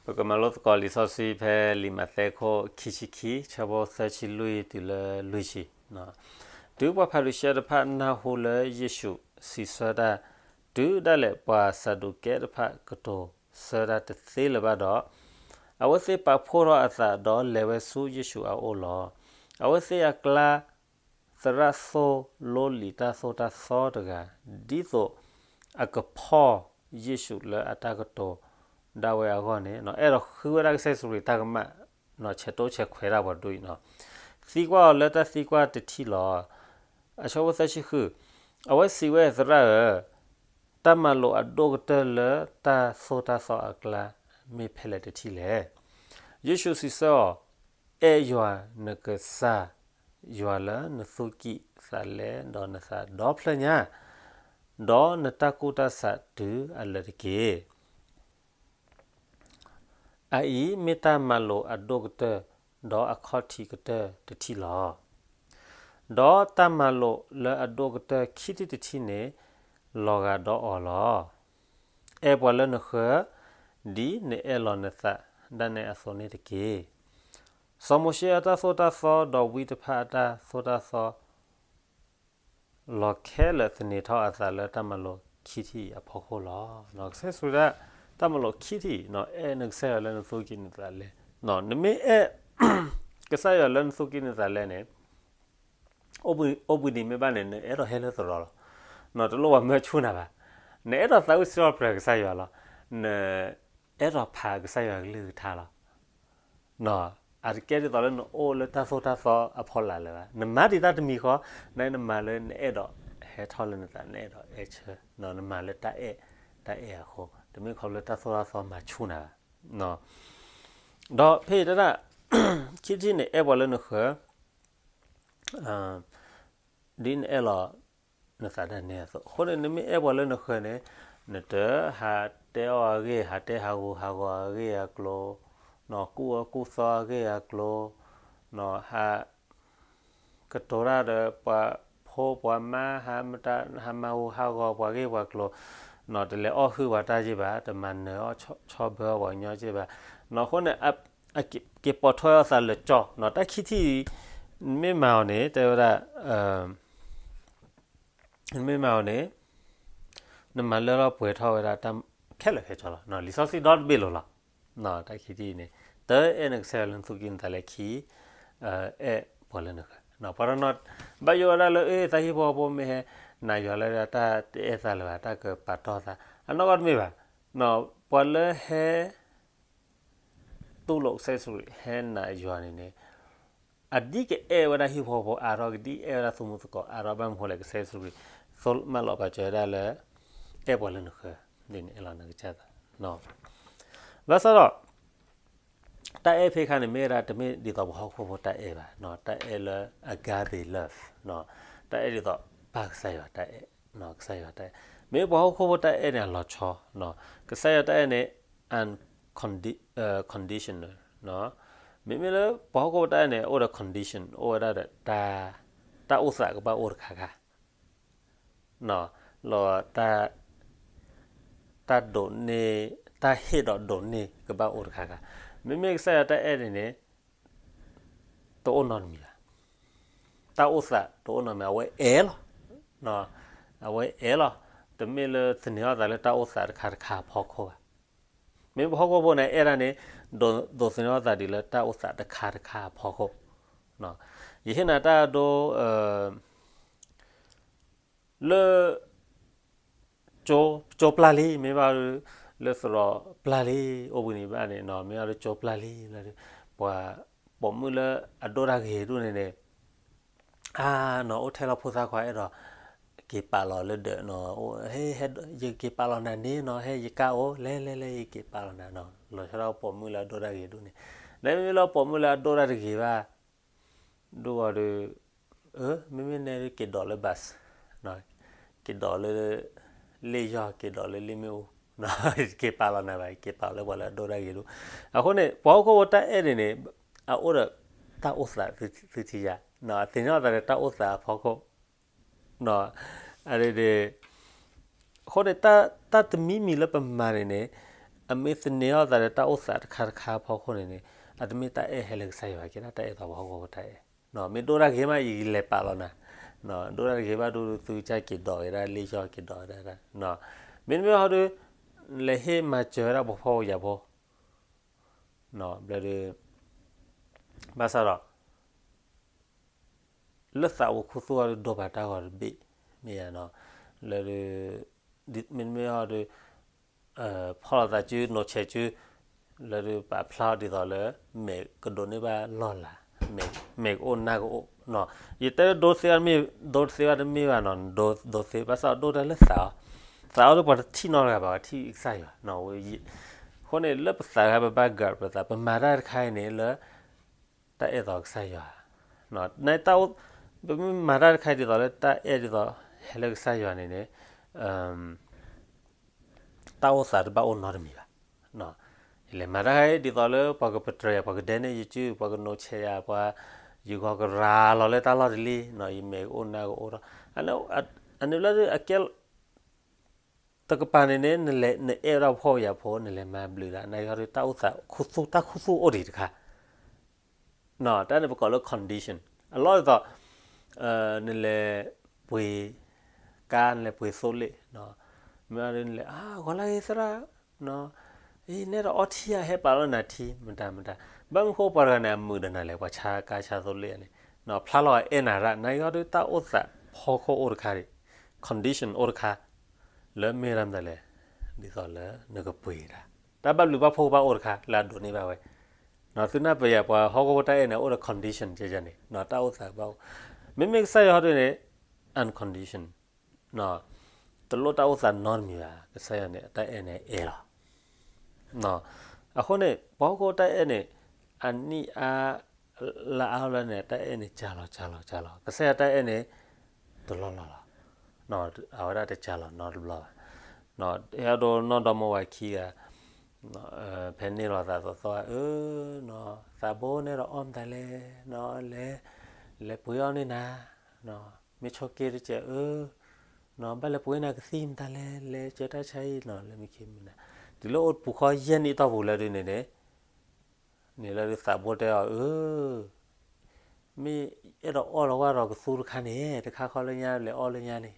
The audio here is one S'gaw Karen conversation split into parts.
ပကမၤလိသကိးလံာ်စီဆှံဖဲလံာ်မးသဲခိၣ်ခံဆံခံ ဆၢဖိသၢဆံလွံၢ်တုၤလၢလွံၢ်ဆံ, တုၤပှၤဖၤရံၤၡဲတဖၣ်နၢ်ဟူလၢယ့ၣ်ၡူးစံးဆၢတၢ်, တုၤဒၣ်လဲာ်ပှၤစၤဒူးကဲတဖၣ်ကတိၤဆၢတၢ်တသ့လၢၤဘၣ်ဒီး, အဝဲသ့ၣ်ပာ်ဖှိၣ်ထီၣ်အသးဒီးလဲၤဝဲဆူယ့ၣ်ၡူးအအိၣ်လီၤ. အဝဲသ့ၣ်အကျါ သရၣ်သိၣ်လိလံာ်တၢ်သိၣ်တၢ်သီတဂၤ, ဒ်သိးအကဖီၣ်ယ့ၣ်ၡူးလၢအတၢ်ကတိၤဒၣ်ဝဲအဂီၢ်န့ၣ်, အဲၣ်ဒိးဃုဝဲဒၣ်ကစၢ်ယ့ၣ်ၡူးခရံာ်တၢ်ကမၣ်, ဆဲးတိဆဲးခွဲးတၢ်ပှၤဒ်အံၤ, သံကွၢ်အီၤလၢတၢ်သံကွၢ်တထံၣ်လီၤ. အဆၢဖိသၢဆံဃု, အဝဲစံးဝဲ, သရၣ်ဧၢ, တၢ်မၤလိာ်အဒိၣ်ကတၢၢ်လၢတၢ်သိၣ်တၢ်သီအကျါ မ့ၢ်ဖဲလဲၣ်တထံၣ်လဲၣ်. ယ့ၣ်ၡူးစံးဆၢအီၤ, အဲၣ်ယွၤနကစၢ်ယွၤလၢနသူၣ်ကံၢ်သးလဲဒီးနသးဒီဖျၢၣ်ညါ, ဒီးနတၢ်ကူၣ်တၢ်ဆးတုၤအလၢာ်တက့ၢ်. အအံၤမ့ၢ်တၢ်မၤလိာ်အဒိၣ်ကတၢၢ်, ဒီးအခီၣ်ထံးကတၢၢ်တထံၣ်လီၤ. ဒီးတၢ်မၤလိာ်လၢအဒိၣ်ကတၢၢ်ခံထံၣ်တထံၣ်န့ၣ် လီၤဂာ်ဒီးအီၤလီၤ. အဲၣ်ပှၤလၢနဃၢၤ, ဒ်နအဲၣ်လီၤနသးဒၣ်နဲအသိးန့ၣ်တက့ၢ်. စီၤမိၤၡ့အတၢ်သိၣ်တၢ်သီ ဒီးဝံတဖၣ်အတၢ်သိၣ်တၢ်သီ လီၤခဲလၢာ်သန့ၤထီၣ်အသးလၢတၢ်မၤလိာ်ခံထံၣ်အဖီခိၣ်လီၤ. ကစၢ်ယ့ၣ်ၡူးဒၣ် တၢ်မၤလိာ်ခံထံၣ်, အဲၣ်နကစၢ်ယွၤလၢနသူၣ်ကံၢ်နသးလဲ, နမ့ၢ်အဲၣ်ကစၢ်ယွၤလၢနသူၣ်ကံၢ်နသးလဲန့ၣ်, အိၣ်ဘှံးနံၤမ့ၢ်ဘၣ်န့ၣ် နအဲၣ်ဒိးဟဲလၢသရိာ်လီၤ. တလိၣ်ဘၣ်မၢဆူၣ်နၤဘၣ်. နအဲၣ်ဒိးသးဝံၣ်စံးထီၣ်ပတြၢၤကစၢ်ယွၤလီၤ. နအဲၣ်ဒိးဖးကစၢ်ယွၤကလုၢ်ကထါလီၤ. အတကဲဒ်သိးလၢနအိၣ်လၢတၢ်သိၣ်တၢ်သီအဖီလာ်လၢၤဘၣ်. နမၤဒံးတၢ်တမံၤဃီ, နမၤလၢနအဲၣ်ဒိးဟဲထီၣ်လၢနသး, နအဲၣ်ဒိးအဲၣ်ဆၢ, နမၤလၢတၢ်အဲၣ်, တၢ်အဲၣ်အဃိ, တမ့ၢ်ခီဖျိလၢတၢ်သိၣ်တၢ်သီမၤဆူၣ်နၤဘၣ်. ဒီးဖဲအံၤတဒၣ် ခံထံၣ်န့ၣ် အဲၣ်ပှၤလၢနဃၢၤ ဒ်နအဲၣ်လီၤနသးဒၣ်နဲအသိး, အဃိန့ၣ် နမ့ၢ်အဲၣ်ပှၤလၢနဃၢၤန့ၣ်, နတဟးတဲအီၣ်အဂ့ၢ်, ဟးတဲဟးဂူာ်ဟးဂီၤအဂ့ၢ်အကျိၤ, ကူၣ်အၢကူၣ်သီအဂ့ၢ်အကျိၤ, ဟး ကတိၤတၢ်ဒီးပှၤဖိပှၤမါ, ဟးမၤဟးဂူာ်ဟးဂီၤပှၤဂ့ၢ်ပှၤကျိၤ, တလဲၤအီၣ်ဟုၣ်ပှၤတၢ်ယ့ၢ်ဘၣ်, တမၤနၢၤအီၣ်ဆီၣ်ဘၢအီၣ်ပှၤကညီစ့ၢ်ဘၣ်. အဃိန့ၣ် က့ၤပိာ်ထွဲအသးလၢာ်ကၠီ, တၢ်ခံထံၣ်အံၤ နမ့ၢ်မၤအီၤန့ၣ် တဲဝဲဒၣ် နမ့ၢ်မၤအီၤန့ၣ် နမၤလၢထီၣ်ပှဲၤထီၣ်ဝဲဒၣ်တၢ်ခဲလၢာ်ခဲဆ့လီၤ. လံာ်စီဆှံဒီတဘ့ၣ်လိၤလီၤ. တၢ်ခံထံၣ်အံၤန့ၣ် တၢ အဲၣ်နကစၢ်ယွၤလၢနသူၣ်ကံၢ်နသးလဲ, ခံ အဲၣ်ပှၤလၢနဃၢၤ. ပှၤတနီၤဘၣ်ယိၣ်ဝဲဒၣ်လၢ အ့ သးဟံၣ်ဖိဃီဖိမ့ၢ်ဟဲနာ်ယွၤလၢတၢ်တအဲၣ်သးလၢၤဘၣ်, တၢ်ကပာ်တီၢ်သး, အနီၢ်ကီၢ်တမ့ၢ်ဘၣ်. ပှၤလၢဟဲ တူၢ်လိာ်ကစၢ်ယ့ၣ်ၡူးခရံာ် ဟဲနာ်ယွၤန့ၣ်န့ၣ်, အဒ်ကအဲၣ်ဝဲဒၣ်ဟံၣ်ဖိဃီဖိအါထီၣ်, ကဒ်အဲၣ်ဝဲဒၣ်သူၣ်မုၢ်သကိးအါထီၣ်, ဘၣ်မနုၤဃိလဲၣ်, ကစၢ်ယ့ၣ်ၡူးခရံာ် သိၣ်မၢလီၤပာ်စၢၤဝဲဒၣ်လၢ အဲၣ်ပှၤလၢနဃၢၤ, ဒ်န့ၣ်အဲၣ်လီၤနကစၢ်သး. ဘၣ်ဆၣ်ဒီး တၢ်အဲၣ်ဖဲခါန့ၣ် မ့ၢ်ဝဲဒၣ်တမ့ၢ်ဒ်သိးပှၤဟီၣ်ခိၣ်ဖိတၢ်အဲၣ်ဘၣ်, တၢ်အဲၣ်လၢ agape love, တၢ်အဲၣ်ဒ်သိးပၢ်ကစၢ်ယွၤတၢ်အဲၣ်, ကစၢ်ယွၤတၢ်အဲၣ်. မ့ၢ်ပှၤဟီၣ်ခိၣ်ဖိတၢ်အဲၣ်န့ၣ်အလီၤဆီ, ကစၢ်ယွၤတၢ်အဲၣ်န့ၣ် unconditional, မ့မ့ၢ်လၢပှၤဟီၣ်ခိၣ်ဖိတၢ်အဲၣ်န့ၣ် အိၣ်ဒီး condition, အိၣ်ဝဲဒၣ်ဒီး တၢ်အိၣ်သးကဘၣ်အိၣ်တခါခါ လီၤ တၢ်ဒိးန့ၢ်, တၢ်ဟ့ၣ်ဒီးဒိးန့ၢ်ကဘၣ်အိၣ်တခါခါ. မ့မ့ၢ်ကစၢ်ယွၤတၢ်အဲၣ်န့ၣ်န့ၣ် တအိၣ်နီတမံၤဘၣ်. တၢ်အိၣ်သးတအိၣ်နီတမံၤ, အဝဲအဲၣ်လီၤ. အဝဲအဲၣ်လီၤ. တမ့ၢ်လၢသန့ၤထီၣ်သးလၢတၢ်အိၣ်သးတခါတခါအဖီခိၣ်ဘၣ်. မ့ၢ်ပှၤဟီၣ်ခိၣ်ဖိန့ၣ် အဲၣ်ဒၣ်န့ၣ် ဒိးသန့ၤထီၣ်သးဒ်လၢတၢ်အိၣ်သးတခါတခါအဖီခိၣ်. ယဟ့ၣ်နၤတၢ်ဒိ လၢ ကၠိပျၢ်လံ, မ့ၢ်ဘၣ်လၢသရိာ်ပျၢ်လံ, အိၣ်ဘှံးနံၤဘၣ်န့ၣ် မ့ၢ်ဘၣ်လၢကၠိပျၢ်လံ, ပှၤပိာ်မုၣ်လၢအဒိၣ်တၢ်ဂ့ၤဒိၣ်န့ၣ်န့ၣ်, အနီၢ် အိၣ်ထဲလီၤဖိသၣ်ခွါ အဲၣ်ဒိးက့ၤပာ်လီၤလၢဒၢးနီၢ်, ဟဲ ယက့ၤပာ်လီၤနၤန့ၣ်နီၢ်, ဟဲ ယကါအိၣ် လဲၤလဲၤလဲၤ ယက့ၤပာ်လီၤနၤနီၢ်, လီၤဆီဒၣ်ပိာ်မုၣ်လၢအဒိၣ်တၢ်ဂ့ၤဒိၣ်န့ၣ်, နမ့မ့ၢ်လၢပိာ်မုၣ်လၢအဒိၣ်တၢ်တဂ့ၤဘၣ် ဒိၣ်ဂီၤဒီး, မ့မ့ၢ်နဲဒုးက့ၤဒိးလၢ bus, က့ၤဒိးလၢ လ့ၣ်ယီၢ် က့ၤဒိးလၢလ့ၣ်မ့ၣ်အူ, က့ၤပာ်လီၤနၤဘၣ်, က့ၤပာ်လၢပှၤလၢအဒိၣ်တၢ်ဂ့ၤဒိၣ်. အဃိန့ၣ် ပှၤဟီၣ်ခိၣ်ဖိတၢ်အဲၣ်န့ၣ်န့ၣ် အအိၣ်ဒီးတၢ်အိၣ်သးသုထံယၤ, သ့ၣ်နီၣ်သးဒီးတၢ်အိၣ်သးအဖီခိၣ်, အဃိန့ၣ် တၢ်တမံၤမံၤလၢပမၤန့ၣ်န့ၣ် အမ့ၢ်သန့ၤအီၣ်သးဒီးတၢ်အိၣ်သးတခါတခါအဖီခိၣ်န့ၣ်န့ၣ်, အတမ့ၢ်တၢ်အဲၣ်ဟဲလၢကစၢ်ယွၤကဲဒၣ် တၢ်အဲၣ်သးပှၤဟီၣ်ခိၣ်ဖိတၢ်အဲၣ်, မ့ၢ်ဒိၣ်တၢ်တဂ့ၤမး ယကလဲၤပာ်လီၤနၤ, ဒိၣ်တၢ်တဂ့ၤဘၣ်ဒိ သုကစၢ်က့ၤဒိးဝဲဒၣ်လ့ၣ်ယီၢ်က့ၤဒိးဝဲဒၣ်, မ့တမ့ၢ်ဟီဒု လဲၤဟ့ၣ်မၤစၢၤဝဲဒၣ်ပှၤဖှီၣ်ဖိယာ်ဖိ, ဘျီဒု ဘၣ်ဆၣ်ဒီး လၢသးအိၣ်ခူသူၣ်အီၤဒု ဒိးပာ်တၢ်ဂီၤတဘ့ၣ်, မ့ၢ်ဧါနီၤ, လၢဒု မ့တမ့ၢ်ဟီဒု ဖီၣ်လီၤသးစု နီၢ်ဆဲးစု လၢဒု ပာ်ဖျါအီၤဒ်သိးလၢ မဲာ်ကဒိးန့ၢ်ဘၣ်လီၢ်လၤ, မဲာ်ကအိၣ်နၢ်ကအိၣ်နီၤ, ယတဲဒိသ့ဘၣ်တမ့ၢ်, ဒိသ့ဘၣ်တမ့ၢ်ဘၣ်နီၤ, ဒိသ့ဘၣ်ဆၣ်ဒိၣ်တၢ်လၢသးအီၤ, သးအီၤဒု ပှၤတထံၣ်နီတဂၤဘၣ်, ပှၤထံၣ်ကစၢ်ယွၤ, အဃိန့ၣ် လၢပသးတခါ ပဘၣ် guard ပသး, ပမၤတၢ်တခါအံၤန့ၣ်လၢ တၢ်အဲၣ်သီးကစၢ်ယွၤ, နတၢ်အိၣ်, ပမ့ၢ်မၤတၢ်တခါအံၤဒ်သိးလၢတၢ်အဲၣ်ဒ်သိး ဟဲလၢကစၢ်ယွၤန့ၣ်န့ၣ် တၢ်အိၣ်သးတဘၣ်အိၣ်နီတမံၤဘၣ်. ယလဲၤမၤတၢ်တခါအံၤဒ်သိးလၢ ပှၤကပတြၢၤယၤ, ပှၤကဒဲန့ၢ်ယစု, ပှၤကနီၣ်ဆဲးယၤ, ပှၤ ယဂီၤကရၤလီၤလၢတၢ်လီၢ်တလံ, ယမဲာ်ကအိၣ်နၢ်ကအိၣ်ထီၣ်, အန့ၣ်လၢအကဲ တကပၤန့ၣ်န့ၣ် နအဲၣ်ဝဲဒၣ်ဖှီၣ်ဖိယာ်ဖိ နလဲၤမၤဘျုးဒၣ်, နဟီဒု တၢ်အိၣ်သးခူသူၣ်, တၢ်ခူသူၣ်အိၣ်ဒံးတခါ, တၢ်န့ၣ်ပကိးလၢ condition. အလီၢ်ဒ်သိး နလဲၤပှ့ၤကါ, နလဲၤပှ့ၤသိလ့ၣ်, မ့ၢ်နလဲၤ ဂီၤလၢဂ့ၤသရၣ်, နအဲၣ်ဒိးအီထံဧါ, ဟဲပာ်လီၤနၤထံ, မတၤမတၤ, ဘၣ်မနုၤဃိပှၤတဂၤန့ၣ် အမုာ်ဒီးနၤလဲၣ်, ပှၤဆါကါဆါသိလ့ၣ်န့ၣ် ဖျါလီၤအဲၣ်နၤရၣ်, နဟီဒု တၢ်အိၣ်သးဖီခိၣ်အိၣ်တခါဒံး, condition အိၣ်တခါ လၢမ့ၢ်ဝဲဒၣ်မတၤလဲၣ်, ဒ်သိးလၢနကပှ့ၤတၢ်, တၢ်ဘၣ်ဘျုးဘၣ်ဖှိၣ်ကဘၣ်အိၣ်တခါ လၢအဒိးန့ၢ်ဘၣ်ဝဲ, သုနၢ်ပၢၢ်ယၤ ပှၤဟီၣ်ခိၣ်ဖိတၢ်အဲၣ်န့ၣ် အိၣ်ဒီး condition ကန့ၣ်, တၢ်အိၣ်သးကဘၣ်အိၣ်, မ့မ့ၢ်ကစၢ်ယွၤဟီဒုန့ၣ် uncondition, တလိၣ်တၢ်အိၣ်သးနီတမံၤဘၣ်, ကစၢ်ယွၤန့ၣ် အတၢ်အဲၣ်န့ၣ်အဲၣ်လီၤ. အဃိန့ၣ် ပှၤဟီၣ်ခိၣ်တၢ်အဲၣ်န့ၣ် အနံၣ်အါ လါအါလၢန့ၣ် တၢ်အဲၣ်န့ၣ် ကၢ်လီၤ ကၢ်လီၤ ကၢ်လီၤ, ကစၢ်ယွၤတၢ်အဲၣ်န့ၣ် တလီၢ်လီၢ်လီၤ. အဝဲဒၣ်တကၢ်လီၤနီတဘျီဘၣ်. ဟဲဒိးနီၢ်ဒီမါဝၤခံဂၤ ဖဲန့ၣ်လီၤသးသီသီ အၢ သးဘိန့ၣ်ဒီးအီၣ်မတၤလဲၣ်, လဲၤပှ့ၤအီၣ်န့ၢ်နၤ, မ့ၢ်ဆိက့တကဲး အၢ ဘၣ်လဲၤပှ့ၤနၤကသံၣ်မတၤလဲၣ်, လဲၤကၢတၢ်ဆါအံၤနီၤ, လဲၤမ့ၢ်ခံမနၤ, တုၤလၢအိၣ်တပူၤဃီယဲၢ်နံၣ်အတီၢ်ပူၤလၢဒုန့ၣ်န့ၣ်, န့ၣ်လၢဒုသးဘိတဲအီၤ အၢ မ့ၢ်အဲၣ်ဒိးအီၣ်လီၤဝဲဒီးကသူတခါန့ၣ် တခါဃီလၢညါ လဲၤအီၣ်လၢညါန့ၣ်,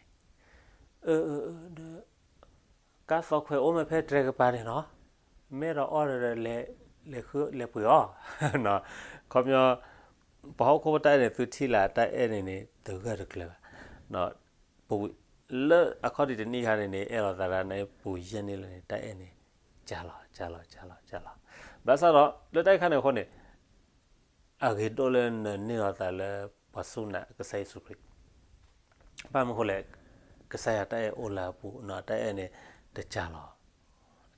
အၢ အၢ အၢ ဒီး ကါသီခွဲးအိၣ်မ့ၢ်ဖဲတြဲၤကပၤန့ၣ်နီၤ, မ့ၢ်အဲၣ်ဒိးအီၣ်ဒီး လဲၤဃု လဲၤပှ့ၤအီၣ်, ခီပညီ ပှၤဟီၣ်ခိၣ်ဖိတၢ်အဲၣ်န့ၣ် သုထံၣ်လၢတၢ်အဲၣ်န့ၣ်န့ၣ် တဂၢၢ်တကျၢၤဘၣ်. လၢအခီၣ်ထံးတနံၣ်ခါန့ၣ်န့ၣ် အဲၣ်လီၤသးဒၣ်န့ၣ် ပူၤယဲၢ်နံၣ်လၢန့ၣ် တၢ်အဲၣ်န့ၣ် ကၢ်လီၤ ကၢ်လီၤ ကၢ်လီၤ ကၢ်လီၤ. ဘၣ်ဆၣ်ဒီး လၢတၢ်အံၤခါန့ၣ်အဃိန့ၣ် အဂ့ၤဒိၣ်လၢနန့ၢ်လီၤသးလၢပှၤစူၢ်နာ်ကစၢ်ယ့ၣ်ၡူးခရံာ်. ဘၣ်မနုၤအဃိလဲၣ်, ကစၢ်ယွၤတၢ်အဲၣ်အိၣ်လၢအပူၤ, တၢ်အဲၣ်န့ၣ်တကၢ်လီၤ,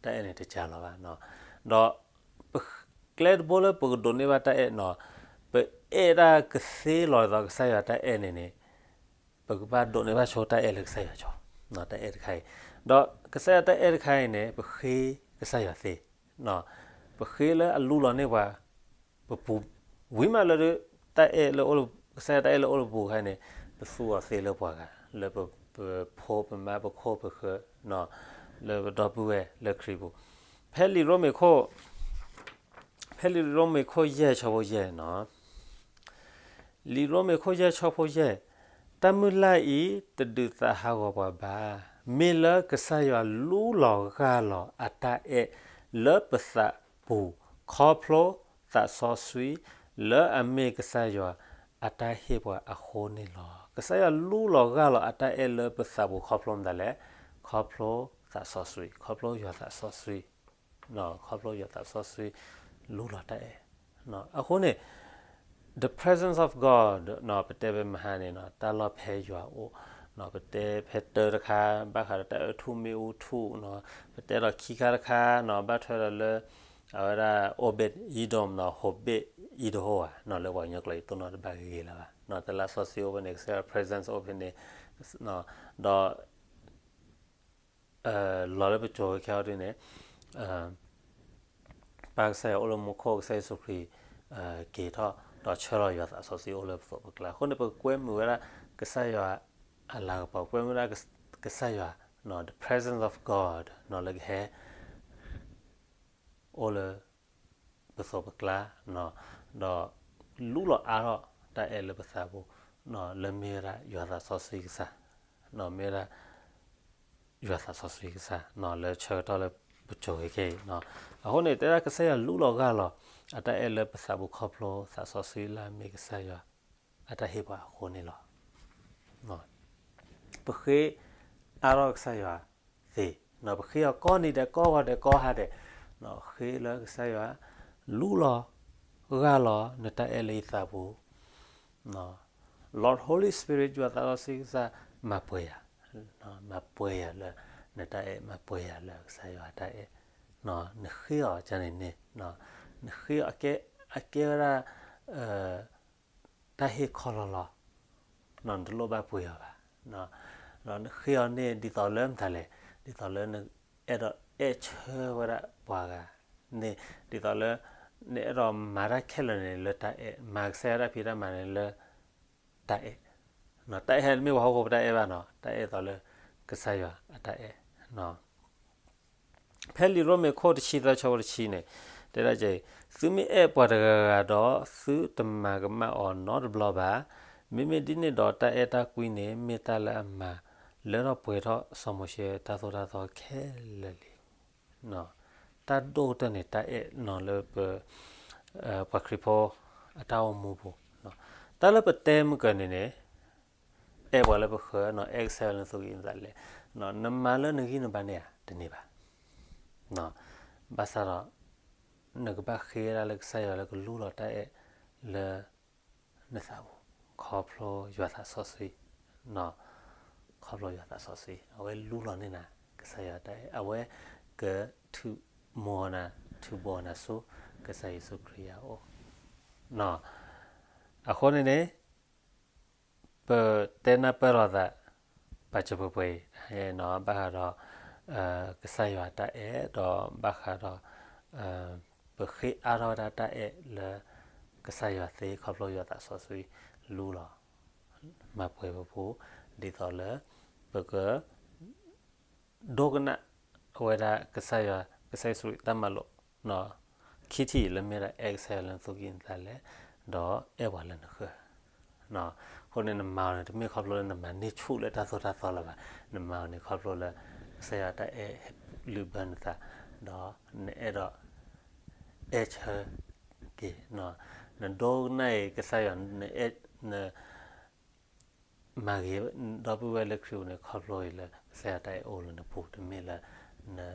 တၢ်အဲၣ်န့ၣ်တကၢ်လီၤဘၣ်. ဒီး ပ ကျဲတဘိလၢပကဒိးန့ၢ်ဘၣ်တၢ်အဲၣ်နီၤ, ပအဲၣ်တၢ်ကသ့လီၤဒ်သိးကစၢ်ယွၤတၢ်အဲၣ်န့ၣ်န့ၣ် ပကဘၣ်ဒိးန့ၢ်ဘၣ်ဆိတၢ်အဲၣ်လၢကစၢ်ယွၤဆိ, တၢ်အဲၣ်တခါအံၤ, ဒီးကစၢ်ယွၤတၢ်အဲၣ်တခါအံၤန့ၣ် ပဃ့ကစၢ်ယွၤသ့, ပဃ့လၢအလူလီၤန့ၢ်ပှၤ ပပူၤ, ဝံၤမးလၢ တၢ်အဲၣ်လၢအိၣ်လၢ ကစၢ်ယွၤတၢ်အဲၣ်လၢအိၣ်လၢပပူၤအခါန့ၣ် ပသူအီၤသ့လၢပှၤဂၤ လၢပဖိပမါပခိၣ်ပဃၢၤ လၢပဒီပုၢ်ဝဲၢ်လၢခရံာ်ပူၤ, ဖဲလံာ်ရိမ့ၤခိၣ် ဖဲလံာ်ရိမ့ၤခိၣ်ယဲၢ်ဆၢဖိယဲၢ်နီၤ, လံာ်ရိမ့ၤခိၣ်ယဲၢ်ဆၢဖိယဲၢ်, တၢ်မုၢ်လၢ်အံၤ တဒုးသးဟးဂီၤပှၤဘၣ်, မ့ၢ်လၢကစၢ်ယွၤလူလီၤဂၢ်လီၤအတၢ်အဲၣ်လၢပသးပူၤ ခီဖျိသးစီဆှံ လၢအမ့ၢ်ကစၢ်ယွၤအတၢ်ဟ့ၣ်ပှၤအဃိန့ၣ်လီၤ. ကစၢ်ယွၤလူလီၤဂၢ်လီၤအတၢ်အဲၣ်လၢပသးပူၤခီဖျိမတၤလဲၣ်, ခီဖျိသးစီဆှံ, ခီဖျိယွၤသးစီဆှံ ခီဖျိယွၤသးစီဆှံ လူလီၤတၢ်အဲၣ်. အဃိန့ၣ် the presence of God ပတဲဖဲမဟါန့ၣ် တၢ်လီၢ်ဖဲယွၤအိၣ်, ပတဲဖဲတၢ်တခါ ဘၣ်ဃးဒီးတၢ်အၢထူၣ်မ့ၣ်အူထူၣ်, ပတဲဒီးခံခါတခါနီၤ ဘၣ်ထွဲဒီးလၢ အဝဲဒၣ် Obed Edom နီၤ Obed Edom ဧါ လၢပှၤကညီကျိာ်အံၤ တိၢ်နီၣ်တဘၣ်ဂ့ၤဂ့ၤလၢၤဘၣ်, တၢ်လၢစီဆှံအိၣ်ဖဲန့ၣ် ကစၢ်ယွၤ presence အိၣ်ဖဲန့ၣ်, ဒီး လီၤလၢပစိၤခဲအံၤဒ်န့ၣ် ပၢ်ကစၢ်ယွၤအိၣ်လၢမူခိၣ် ကစၢ်ယ့ၣ်ၡူးခရံာ် က့ၤထီၣ် ဒီးဆှၢလီၤယွၤသးစီဆှံအိၣ်လၢပသိးပကျါအဃိန့ၣ် ပကကွဲမုာ်ဝဲဒၣ်ကစၢ်ယွၤအလၤကပီၤ ကွဲမုာ်ဝဲဒၣ်ကစၢ်ယွၤ the presence of God လၢကဟဲ အိၣ်လၢပသိးပကျါ, ဒီးလူလီၤအါထီၣ်တၢ်အဲၣ်လၢပသးပူၤ, လၢမ့ၢ်ဝဲဒၣ်ယွၤသးစီဆှံကစၢ်, မ့ၢ်ဝဲဒၣ် ယွၤသးစီဆှံကစၢ် လၢဆၢကတီၢ်လၢပစိၤဝဲခဲအံၤ, အဃိန့ၣ် တဲဒၣ်ကစၢ်ယွၤလူလီၤဂၢ်လီၤ အတၢ်အဲၣ်လၢပသးပူၤခီဖျိသးစီဆှံလၢအမ့ၢ်ကစၢ်ယွၤ အတၢ်ဟ့ၣ်ပှၤအဃိန့ၣ်လီၤ. ပဃ့အါထီၣ်ကစၢ်ယွၤသ့, ပဃ့အီၤကိးနံၤဒဲးကိးဂီၤဒဲးကိးဟါဒဲး, ဃ့လၢကစၢ်ယွၤ လူလီၤဂၢ်လီၤ နတၢ်အဲၣ်လၢယသးပူၤ Lord Holy Spirit ယွၤသးစီဆှံကစၢ် မၤပှဲၤယၤ, မၤပှဲၤယၤလၢ နတၢ်အဲၣ် မၤပှဲၤယၤလၢကစၢ်ယွၤတၢ်အဲၣ်, နဃ့အီၤကန့ၣ်န့ၣ်, နဃ့အီၤ အကဲဝဲဒၣ် တၢ်ဟ့ၣ်ခီလီၤလီၤ, နတလိၣ်ဘၣ်ပှ့ၤအီၤဘၣ်, ဒီးနဃ့အီၤန့ၣ် ဒ်သိးလၢမတၤလဲၣ်, ဒ်သိးလၢနအဲၣ်ဒိးအဲၣ်ဆၢဝဲဒၣ်ပှၤဂၤန့ၣ်, ဒ်သိးလၢ နအဲၣ်ဒိးမၤတၢ်ခဲလၢာ်န့ၣ်လၢတၢ်အဲၣ်, မၤကစၢ်ယွၤတၢ်ဖံးတၢ်မၤန့ၣ်လၢ တၢ်အဲၣ်, တၢ်အဲၣ်တမ့ၢ်ပှၤဟီၣ်ခိၣ်ဖိတၢ်အဲၣ်ဘၣ်နီၤ, တၢ်အဲၣ်သိးလၢကစၢ်ယွၤအတၢ်အဲၣ် ဖဲလံာ်ရိမ့ၤခိၣ်တဆံသၢဆၢဖိတဆံန့ၣ် တဲဒၣ်က့ၤ, သုမ့ၢ်အဲၣ်ပှၤတဂၤဂၤဒီး သုတမၤကမၣ်အီၤနီတဘျီဘၣ်. မ့မ့ၢ်ဒ်န့ၣ်ဒီး တၢ်အဲၣ်တၢ်ကွံန့ၣ် မ့ၢ်တၢ်လၢအမၤလၢထီၣ်ပှဲၤထီၣ်စီၤမိၤၡ့တၢ်သိၣ်တၢ်သီခဲလၢာ်လံ. တၢ်ဒိၣ်ကတၢၢ်န့ၣ် တၢ်အဲၣ်နီၤလၢပ ပှၤခရံာ်ဖိအတၢ်အိၣ်မူပူၤ, တၢ်လၢပတဲမုၢ်ကၢၤန့ၣ်န့ၣ် အဲၣ်ပှၤလၢပဃၢၤနီၤ, အဲၣ်ကစၢ်ယွၤလၢနသူၣ်ကံၢ်နသးလဲၣ်, နမၤလၢနဂံၢ်နဘါန့ၣ်ဧါ, တန့ၢ်ဘၣ်. ဘၣ်ဆၣ်ဒီး နကဘၣ်ဃ့ဝဲဒၣ်လၢကစၢ်ယွၤလၢကလူလီၤတၢ်အဲၣ်လၢ နသးပူၤ ခီဖျိယွၤသးစီဆှံ, ခီဖျိယွၤသးစီဆှံ အဝဲလူလီၤန့ၢ်နၤ ကစၢ်ယွၤတၢ်အဲၣ်, အဝဲကထုးမိၢ်နၤ ထုးဘိနၤဆူ ကစၢ်ယ့ၣ်ၡူးခရံာ်အအိၣ်. အဃိန့ၣ်န့ၣ် ပတဲနၢ်ပၢၢ်လိာ်သး ပာ်စၢၤပှဲၤပှဲၤအံၤ ဘၣ်ဃးဒီး ကစၢ်ယွၤတၢ်အဲၣ် ဒီးဘၣ်ဃးဒီး ပဃ့အါထီၣ်ဝဲဒၣ်တၢ်အဲၣ်လၢ ကစၢ်ယွၤသ့ ခီဖျိယွၤသးစီဆှံလူလီၤ မၤပှဲၤပပူၤ ဒ်သိးလၢ ပက ဒိကနၣ်ဝဲဒၣ်ကစၢ်ယွၤ ကစၢ်ယ့ၣ်ၡူးခရံာ်တၢ်မၤလိာ် ခံထံၣ်လၢမ့ၢ်ဒၣ် အဲၣ်ကစၢ်ယွၤလၢနသူၣ်ကံၢ်နသးလဲၣ်, ဒီးအဲၣ်ပှၤလၢနဃၢၤ. အဃိန့ၣ် နမၤအီၤန့ၣ် တမ့ၢ်ခီဖျိလၢနမၤန့ၢ်ဆူၣ်လၢတၢ်သိၣ်တၢ်သီလၢၤဘၣ်. နမၤအီၤန့ၣ်ခီဖျိလၢ ကစၢ်ယွၤတၢ်အဲၣ်လုၢ်ဘၢနသး, ဒီးနအဲၣ်ဒိး အဲၣ်ဆၢက့ၤ, နဒိကနၣ်အံၤကစၢ်ယွၤ န မၤဂ့ၤ ဒီပုၢ်ဝဲၢ်လၢခရံာ်အပူၤန့ၣ် ခီဖျိအံၤလၢ ကစၢ်ယွၤတၢ်အဲၣ်အိၣ်လၢနပူၤ တမ့ၢ်လၢ န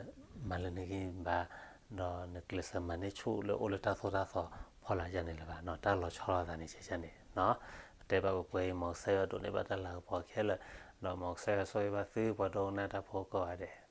မၤလၢနဂံၢ်နဘါ ဒီးနကျဲးစၢးမၤန့ၢ်ဆူၣ်လၢအိၣ်လၢတၢ်သိၣ်တၢ်သီဖီလာ်ယၤန့ၣ်လၢၤဘၣ်နီၤ. တၢ်လီၤဆီလိာ်သးန့ၣ် ကဲကဲန့ၣ် ပတဲဘၣ်ပှဲၤပှဲၤအံၤ မ်ကစၢ်ယွၤဒိးန့ၢ်ဘၣ်တၢ်လၤကပီၤခဲလၢာ်, ဒီးမ်ကစၢ်ယွၤဆိၣ်ဂ့ၤဘၣ်သုပှၤဒိကနၣ်တၢ်ဖိကိးဂၤဒဲး